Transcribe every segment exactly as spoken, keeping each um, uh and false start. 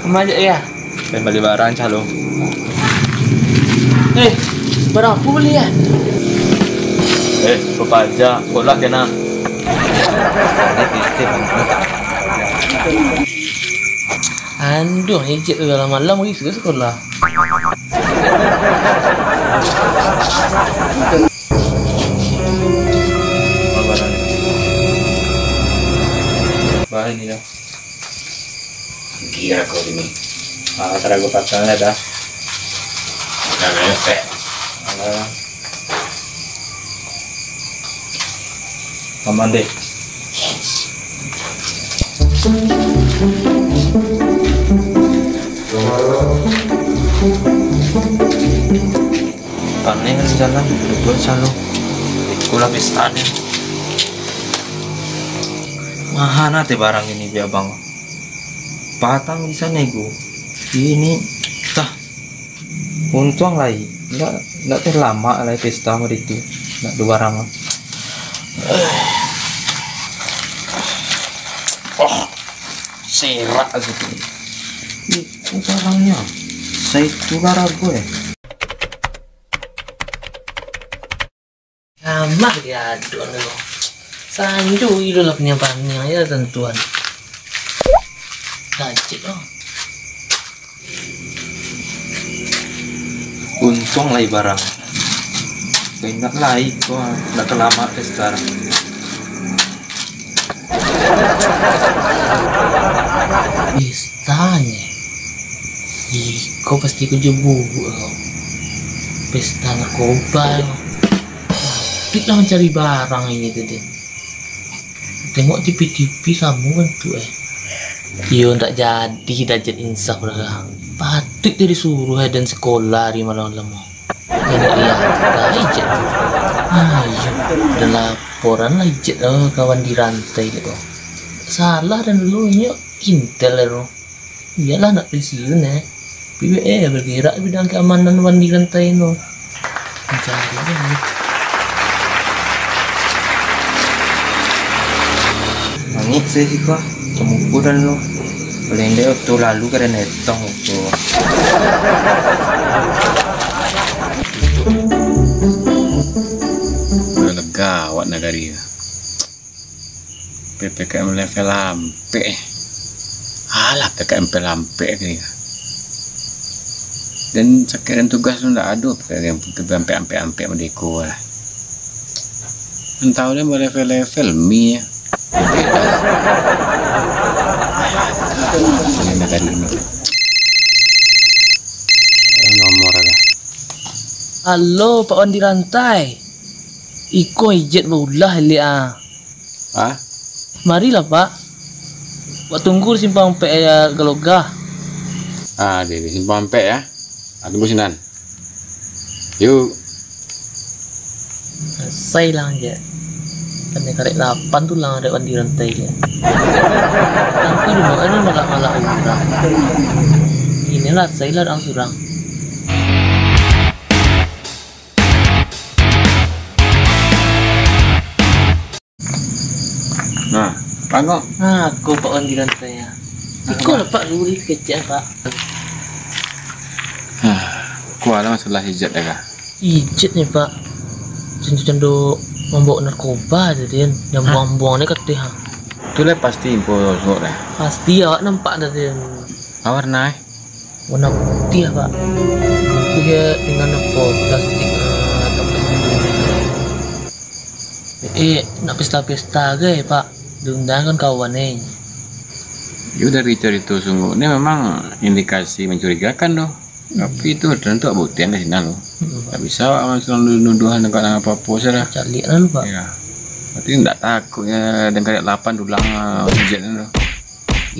Majak ya? Main bali barang calo. Eh, barang apo bali ya? Eh, papaja, bola kena. Anduh, ejek tu malam-malam lagi sudah sekolah. Bah, ini dah. Gila kau ini. Ah, karago patang dah. Dah beres, teh. Alah. Aman deh. Paneh kan jalan, duduk calo. Ikulah pesta ni. Maha nate barang ini bi abang. Patang di sana iku. Ini tah. Untuang lai, ndak, ndak teh lamak lai pesta hari tu. Ndak ado barang. Oh, serak gitu. Itu barangnya. Saya tular aku eh. Amah diaduk tu. Sanjo gilo lah paniang-paniang ya tentuan. Gajik lah. Untuang lai barang. Indak lai ko, ndak ka lamak pesta. Pestanyo. Iko pasti ko jo buruak ko. Pesta narkoba ko. Patuik lah mancari barang inyo tu, Den. Tengok T V-T V kamu kan tu, eh. Iyo, ndak jadi dah Jet insaf dah. Patuik tu disuruh, eh, Den sekolah di malam-malam. Indak lihat, dah Jet. Ayo, Den laporan lah Jet, eh, kawan di rantai tu. Salah Den dulu, inyo intel tu. Iyolah, nak pensiun, eh. Tapi, eh, bergerak bidang keamanan wan di rantai tu. Mancari, eh. Mangik saya siko, kemukuran lo. Paling dek tu lalu kada netong tu. Udah lega awak nagari. P P K M level ampek. Alah, P P K M level ampek ke. Dan sakalian tugas tu ndak ado, P P K M level ampek-ampek, ampek madeko lah. Entah udah mau level-level mi ya. Ini tadi ini. Nomor lah. Halo, Pak Wandi Rantai. Iko Ijat baulah liak ah. Ah? Marilah, Pak. Wak tunggu di simpang ampek ya, Galogah. Ah, di, di simpang ampek ya. Ah, tunggu sinan. Yuk. Sai lah je. Kan karek lapan tu lah dek Wandi Rantai je. Tapi dulu ada malak-malak urang. Inilah sai lah urang surang. Nah, Pak Ngok. Ah, aku Pak Wandi Rantai ya. Iko lah Pak dulu kecek Pak. Ah, kualah masalah Ijat dah kah? Ijat ni Pak. Cando-cando mambawa narkoba tadi kan. Yang buang-buang ni kateh ha. Tu lah pasti info suok dah. Pasti awak nampak tadi. Apa warna eh? Warna putih, Pak. Putih ya, dengan apa? Plastik, eh, atau plastik. Eh, nak pesta-pesta ke, Pak? Diundangkan kawan ni. Yo, dari cerita sungguh ni memang indikasi mencurigakan tu. Tapi itu tentu buktian di sini lo. Tak bisa awak langsung nuduh dengan apa-apa saja. Caliak lah lu, Pak. Ya. Berarti ndak takutnya dengan lapan tulang, ah, hujan tu.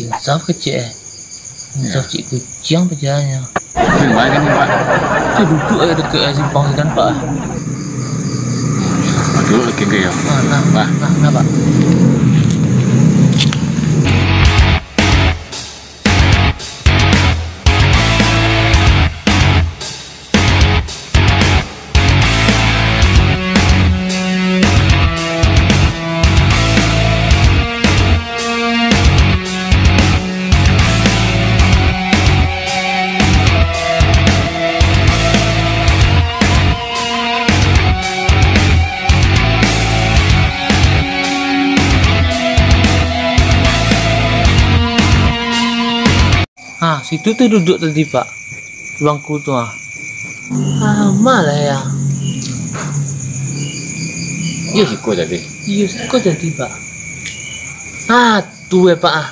Insaf kecek eh. Insaf cik kuciang pajalannya. Tapi lumayan kan ni, Pak? Tu duduk aja dekat eh, simpang sinan, Pak. Duduk dekat ke ya? Nah, nah, Pak. Nah, nah, Pak. Situ tu duduak tadi, Pak. Bangku tu, ah. Ah, ma lah, ya. Iyo, siko tadi. Iyo, siko tadi, Pak. Ah, tu, eh, Pak, ah.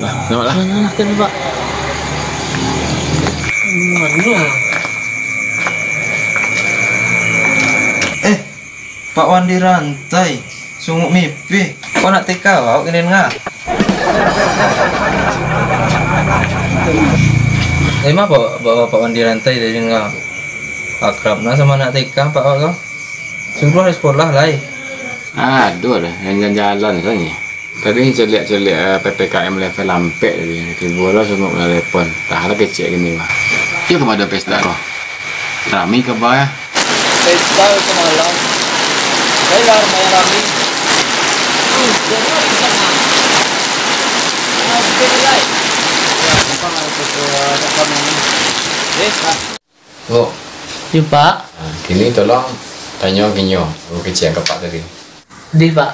Lah, selamat lah. Nah, nah, nah, kan, Pak. Mano? Eh, Pak Wandi Rantai, Sunguak Mipih. Kok nak teka awak kini nga? Emang Pak, Pak, Pak Wandi Rantai dari nga? Akrab nah sama anak teka, Pak, awak tu. Suruah di sekolah lai. Aduh, dah, jalan-jalan saja. Tadi caliak-caliak, eh, P P K M level ampek tadi. Tibo lo Sunguak telepon. Tah lah kecek gini, bah. Iyo, kama ado pesta ko? Rami ka ba, ya? Pesta samalam. Baiklah, lumayan rami. Hmm, jangan, jangan. Habis lai. Ya, apa, apa, apa, apa, apa, eh, Pak. Ko. Yo, Pak. Ah, kini tolong tanyo ka inyo, guru kecek ka Pak tadi. Dih, Pak.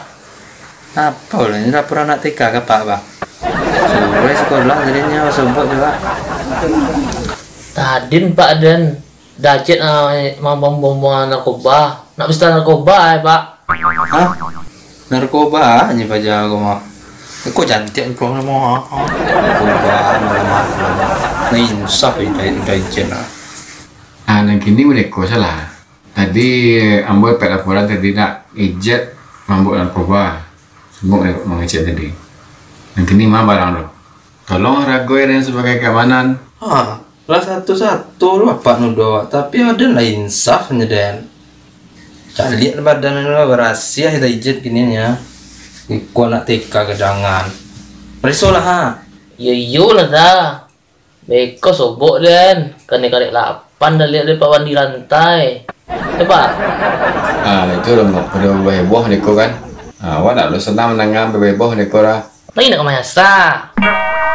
Apo lah, ini laporan anak T K ka Pak, Pak? Suruah sekolah tadi nyo sobok tu, Pak. Tadin, Pak, den dacet, ah, mambombo narkoba. Nak pesta narkoba, eh, Pak. Hah? Narkoba nyo paja ko mah. Ko cantik ko mah. Narkoba, narkoba. Nah, insaf, indak, indak ijen lah. Ah, nan kini mereka salah. Tadi ambo dapek laporan tadi nak Ijat mambuek narkoba. Sumuk mangecek tadi. Nan kini ma barang tu? Tolong haragoi den sabagai kaamanan. Ha, lah satu-satu tu apak nuduah, tapi aden lah insaf nyo den. Caliak badan lah barasiah dah Ijat kini nyo. Iko anak T K ka jangan. Pareso lah ha. Yo iyolah dah. Beko sobok den, kanai karek lapan dah liek dek Pak Wandi Rantai. Yo, Pak? Ah, itu lah, Mak. Pado baheboh deko kan. Ah, awak ndak lo sanang mandanga baheboh deko lah. Lai nak ka manyasa.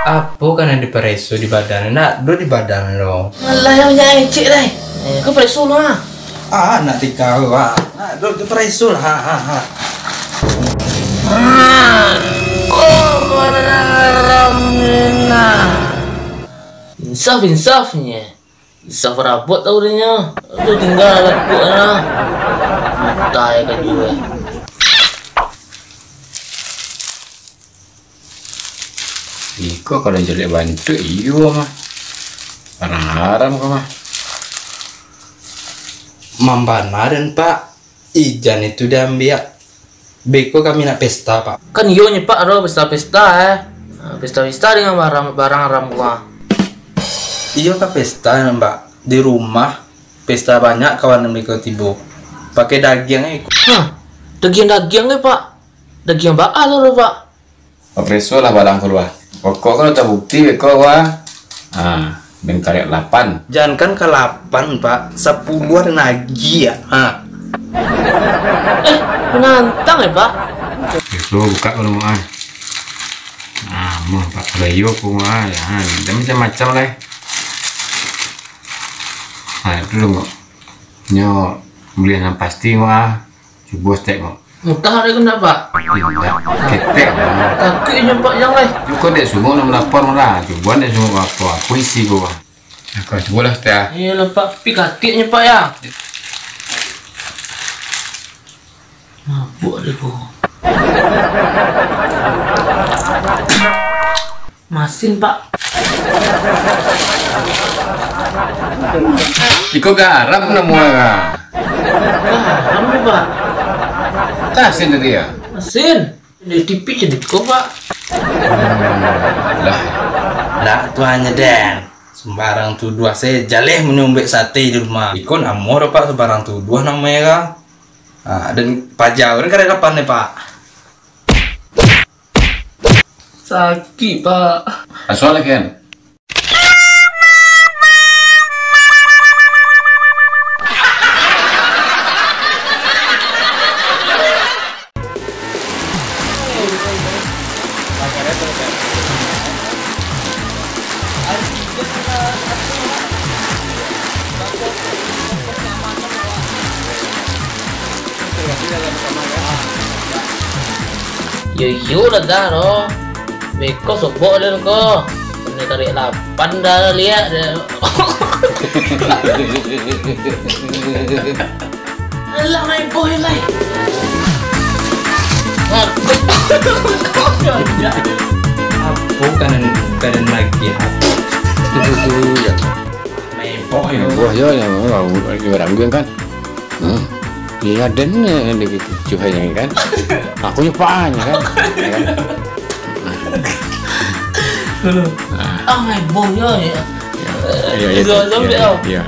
Apo kan nan dipareso di badan? Ndak do di badan lo. Alah, yang banyak ecek dai. Eh, kau pareso lo, ah. Ah, nak tikau, ah. Ah, do, do pareso lah, ha, ha, ha. Ah, oh, haram ni nah. Insaf, insafnyo. Insaf rabot tau dinyo. Tu tingga lakuak lah. Buta ya kan juo. Iko kalau jelek bantuak, iyo mah. Barang haram ko mah. Mambana den, Pak. Ijan itu diambiak. Beko kami nak pesta, Pak. Kan iyo nyo, Pak, ado pesta-pesta, eh. Nah, pesta-pesta dengan barang, barang haram ko mah. Iyo ka pesta, Pak. Di rumah, pesta banyak kawan beko tibo. Pakai dagiang, eh. Hah? Dagiang-dagiang, eh, Pak? Dagiang baa lo, Pak? Pareso lah barang ko lah. Pokok kalau tabukti beko, wah. Ha, den karek lapan. Jankan ka lapan, Pak. Sapuluah den agiah, ha. Eh, manantang, eh, Pak? Pareso buka ko mah, ah. Ah, mah, Pak. Kalau iyo ko mah, ah. Ha, macam-macam lah. Ha, itu lo, Mak. Nyo buliah nan pasti, Mak, ah. Cubo setek, Mak. Mutah dek ko ndak, Pak? Indak, ketek, Mak. Takuik inyo, Pak, jan lai. Cukuik dek sungguah nak malapor lah. Cubo dek sungguah apo, apo isi ko, Pak. Aku cubo lah setek, ah. Iyolah, Pak. Pi katik nyo, Pak, ya. Mabuk dek ko. Masin, Pak. Iko garam namo, ah. Garam ni, Pak. Kan asin tadi, ya? Asin. Di T V jadi ko, Pak. Lah. Ndak, tu hanyo den. Sembarang tuduah sajo, jaleh manyumbek sate di rumah. Iko namo dah, Pak, sembarang tuduah namonyo, kan? Ah, den paja ko den karek lapan ni, Pak. Sakik, Pak. Asuah lah, Ken. Yo, yo lah dah, doh. Beko sobok den ko. Kena tarik lapan dah liak deh. Alah, main boy lai. Apo kanan, kanan lagi, apo? Main boy. Main boy yo, yang, yang, yang, yang kan. Hmm. Iya, den, eh, di, di, cuhai kan. Aku nyo paan kan. Ya kan? Dulu. Ah, main boy yo, ya. Ya, ya, Itu ya, sampai ya, tau. Ya.